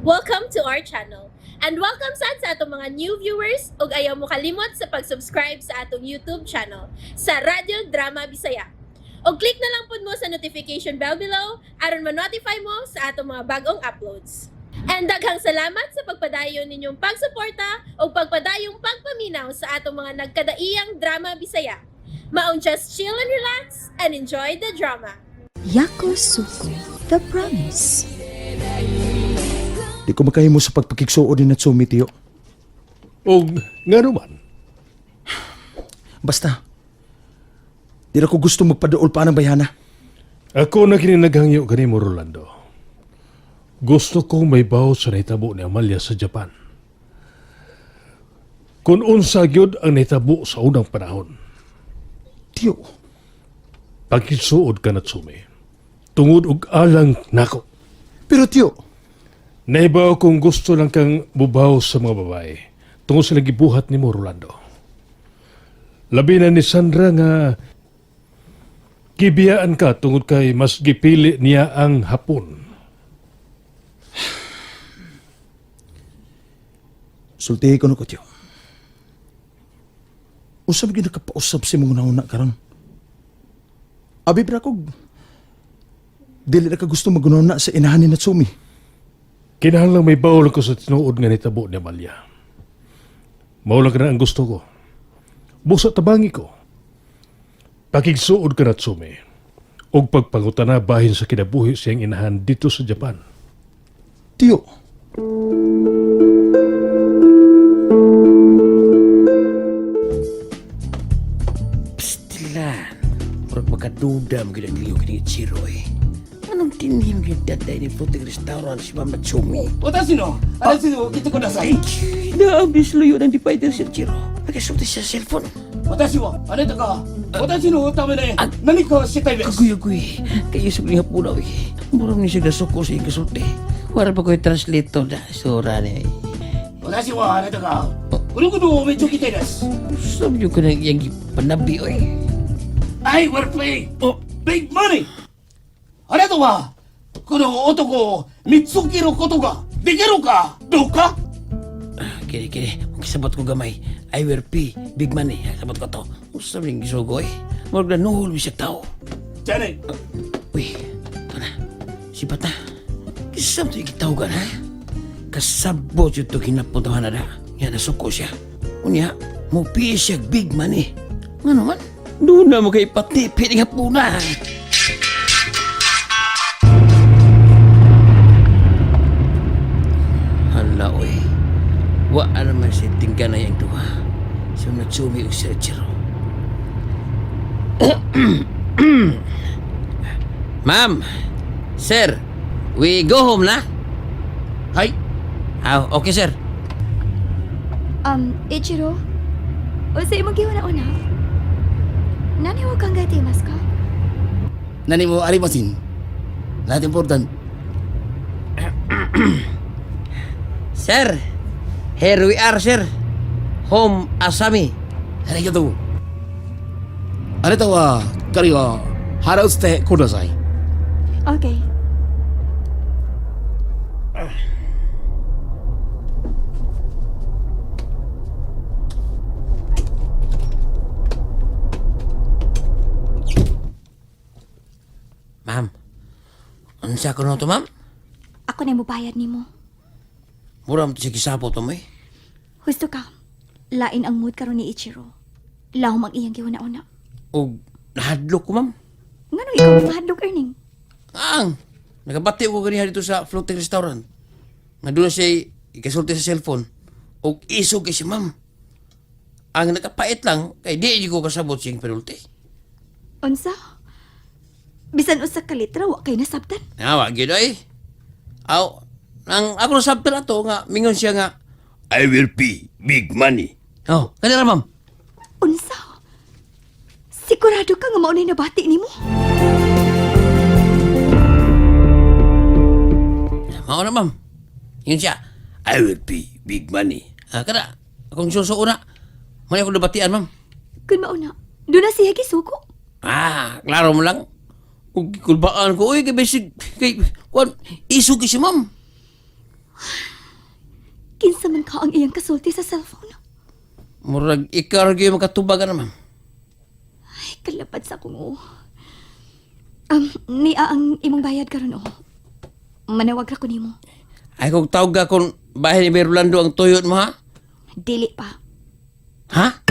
Welcome to our channel. And welcome sad sa atong mga new viewers ug ayaw mo kalimot sa pag-subscribe sa atong YouTube channel sa Radyo Drama Bisaya. Og click na lang pud mo sa notification bell below aron ma-notify mo sa atong mga bagong uploads. And daghang salamat sa pagpadayon ninyong pagsuporta ug pagpadayong pagpaminaw sa atong mga nagkadaiyang drama Bisaya. Maong just chill and relax and enjoy the drama. Yakusoku, The Promise. Di ko makahimo sa pagpakigsuod ni Natsumi, tiyo. Og ngano man? Basta, di na ko gusto magpaduol pa ng bayhana. Ako na kini naghangyo kanimo, Rolando. Gusto kong may bawo sa nahitabo ni Amalia sa Japan. Kung unsa gyud ang nahitabo sa unang panahon. Tiyo, Pagkisuod ka, Natsumi. Tungod og alang nako. Pero tiyo, Naibaw kung gusto lang kang mubaw sa mga babae tungod sa gibuhat nimo, Rolando. Labi na ni Sandra nga gibiyaan ka tungod kay mas gipili niya ang Hapon. Sultihi ko na ko, tiyo. Usab gyud nakapausab si mong nauna karon. Abi pra ko, dili na ka gusto magununa sa inahan ni Natsumi. Kinahanglang may bawol ko sa tinuod nga nitabo ni Amalia. Mao lang na ang gusto ko. Busa tabangi ko. Pakigsuod ka, Natsumi, og pagpangutana bahin sa kinabuhi siyang inahan dito sa Japan. Tiyo, Pstilan. Murag makaduda mo gid ang liyo kini Ichiro eh. Anong tinhim gid daday ni floating restaurant si Mama Tsumi? 私の私の受けてください。 Naabis luyo ng divider si Ichiro. Nagasulti siya sa cellphone. 私はあなたが私のために何かをしたいです。 Kaguy-guy. Kayo sa mga punaw eh. Murag ni siya gasuko sa ikasulti. Wala pa ko'y translator na. Sura niya eh. 私はあなたがこのことをめちゃきたいです。 Sabi ko na iyang panabi oy. I will pay big money. あなたはこの男を見つけることができるかどうか。 Kini, kini. Magkisabot ko gamay. I will pay big money. Sabot ko to. Usab ning gisugo eh. Murag na nuhol mi siya tao. じゃあね。 Uy, ito na. Sipat na. Kisam to ikitawagan, ha? Kasabot yun to kinapuntahan na na. Nga nasuko siya. Unya, mo pay siya big money. Nga naman, doon na mo kay patipid nga puna. Hala, oy. Wa naman si tingga na yung duha. So, natsumi og si Chiro. Ma'am, sir, we go home na? はい。 Ah, okay, sir. Ichiro, unsa imong gihuna-una? 何を考えていますか? 何もありません。Not important. Sir, here we are, sir. Home Asami. ありがとう。あなたは彼を払うしてください。 Okay. Ma'am, unsa ko to, ma'am? Ako na mobayad nimo. Mura mo to siya gisabot, ma'am, eh. Husto ka. Lain ang mood karon ni Ichiro. Lahom ang iyang gihuna-una. Og nahadlok ko, ma'am. Ngano ikaw mahadlok, Erning? Ang, nagabati ko ganiha dito sa floating restaurant. Nga doon siya ikasulti sa cellphone. Og isog kay si ma'am. Ang nakapait lang, kay di ko kasabot siyang penalty. Unsa? Bisan usa ka litra wa kay nasabtan. Nawa, gyud ay. Aw, ang ako nasabtan ato nga mingon siya nga I will pay big money. Oh, kanira, ma'am. Unsa? Sigurado ka nga maunay nabati nimo? Mao na, ma'am. Yun siya. I will pay big money. Ah, kada akong suso una. Mao ako nabatian, ma'am. Kun mauna, doon na siya gisuko. Ah, klaro mo lang. Ug kulbaan ko, uy, kay basic, kay, kuan, isog kay si ma'am. ka ang iyang kasulti sa cellphone? Murag ikaw ra gyud makatubag ana, ma'am. Ay, kalapad sa akong oo. Niya ang imong bayad karon oh. Manawag ra ko nimo. Ay kung tawag ka kung bahay ni Rolando ang tuyot mo, ha? Dili pa. Ha?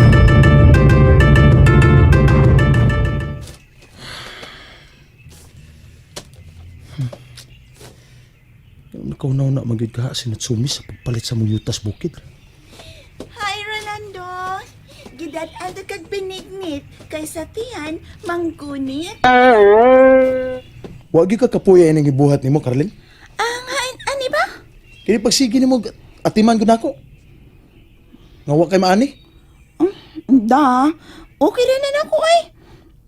Nakauna-una magyud ka si Natsumi sa pagpalit sa mong yutas bukid. Hi, Rolando! Gidad-an kag binignit kay sa tiyan manggunit. Wa gyud ka kapuya ining gibuhat nimo, Carlin. Ang hain ani ba? Kini pagsige nimo atiman gud nako. Nga wa kay maani. Da, okay rin na nako ay.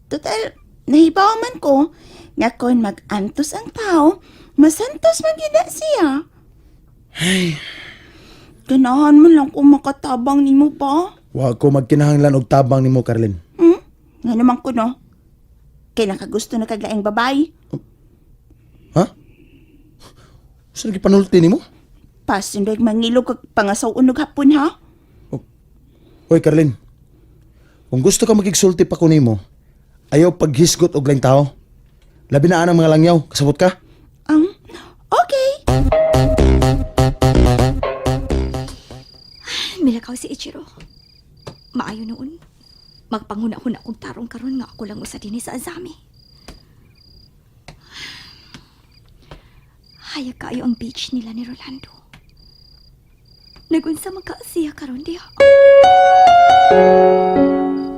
Total, nahibaw man ko nga kon mag-antos ang tao, masantos man gyud na siya. Ay. Ganahan man lang ko makatabang nimo ba? Wa ko magkinahanglan og tabang nimo, Carlin. Nga naman ko no. Kay nakagusto na kag laing babay. Ha? Sa gipanulti nimo? Pasin reg mangilog kag pangasaw unog hapon ha. Hoy, Carlin. Kung gusto ka makigsulti pa ko nimo, ayaw paghisgot og laing tao. Labi na anang mga langyaw, kasabot ka? Okay. Milakaw si Ichiro. Maayo noon. Magpanghuna-huna kong tarong karon nga ako lang usa dinhi sa Azami. Hayag kaayo ang beach nila ni Rolando. Nagunsa magkaasiya karon diha.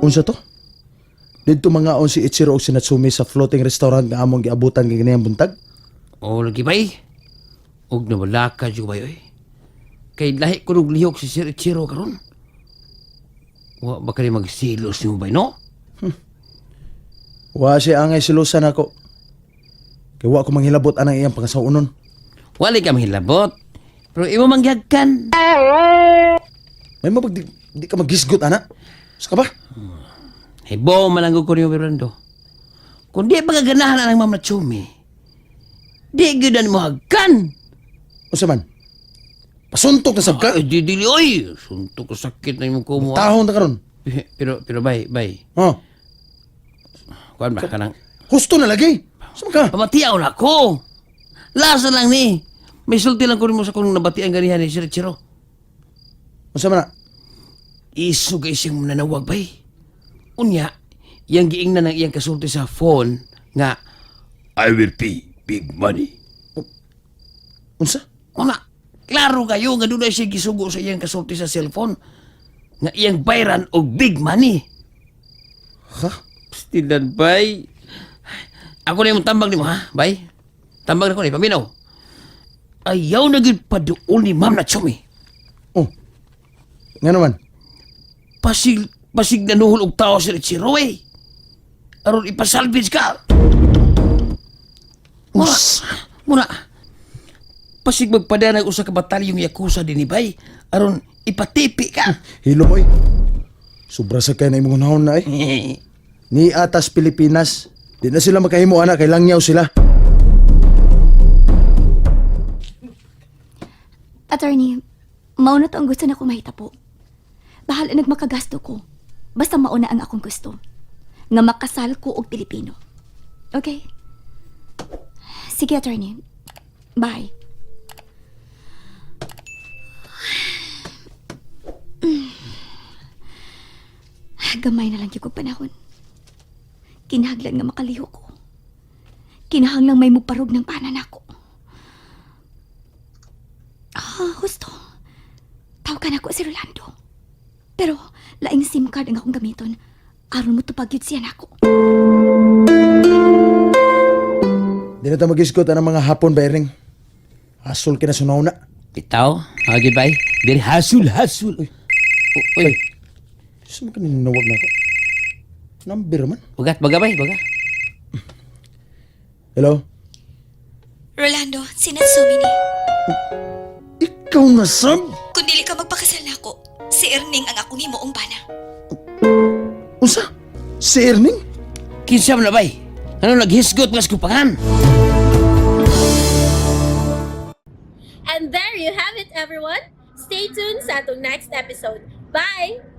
Unsa to? Didto mga on si Ichiro og si Natsumi sa floating restaurant nga among giabutan kay ganiyang buntag. O lagi bay. Og nawala ka jud bay oy. Kay lahi ko og lihok si Sir Ichiro karon. Wa ba kani magsilos nimo bay no? Wa siya angay silusan ako. Kay wa ko manghilabot anang iyang pangasawunon. Wala ka mahilabot. Pero imo manggihagkan. May mapag di ka maghisgot ana. Sa ka ba? Hibo man ang ko nimo Rolando. Kung di pa kaganahan ang Ma'am Natsumi, di gyud na nimo hagkan. Unsa man? Pasuntok na sab ka. Ay, di dili oy. Suntok ko sakit na imong kumo. Tahon ta karon. Pero pero bay bay. Oh, Kuan ba kanang husto na lagi. Sa man ka? Pamatiaw na ko. Lasa lang ni. May sulti lang ko nimo sa kung nabatian ganihan ni Sir Chiro. Unsa man na? Iso kay siyang mananawag bay. Unya, iyang giingnan ang iyang kasulti sa phone nga I will pay big money. Unsa? Una, klaro kayo nga doon siya gisugo sa iyang kasulti sa cellphone nga iyang bayran og big money. Ha? Pastilan, bay. Ako na yung tambag nimo, ha? Bay? Tambag na ko ni, paminaw. Ayaw na gyud paduol ni Ma'am Natsumi. Oh. Nga naman. Pasig, pasig nanuhol og tao si Ichiro, eh. Aron ipasalvage ka. Muna, muna. Pasig magpadanag usa ka batalyong yakuza din ni bay. Aron ipatipi ka. Hilo mo eh. Sobra sa kay na imong unahon na eh. Ni atas Pilipinas. Di na sila makahimo ana kay langyaw sila. Attorney, mauna to ang gusto na kumahita po. Bahala nagmakagasto ko. Basta mauna ang akong gusto. Nga makasal ko og Pilipino. Okay? Sige, attorney. Bye. Gamay na lang yung kog panahon. Kinahanglan nga makaliho ko. Kinahanglan may muparog ng panan ako. Ah, husto. Tawag na ako si Rolando. Pero laing SIM card ang akong gamiton. Aron mo tupag yun siya nako. Di na ta magisgot ang mga hapon ba Erning. Asol kina sunaw na. Bitaw, hagi bay. Diri hasul hasul. Uy, uy. Sa man kaninawag na ako. Number man. Ugat baga bay, baga. Hello? Rolando, si Natsumi ni. Ikaw na sab? Kung dili ka magpakasal nako, si Erning ang akong himuong bana. Unsa? Si Erning? Kinsa man na bay? Ano naghisgot nga sa kupangan? And there you have it, everyone! Stay tuned sa atong next episode. Bye!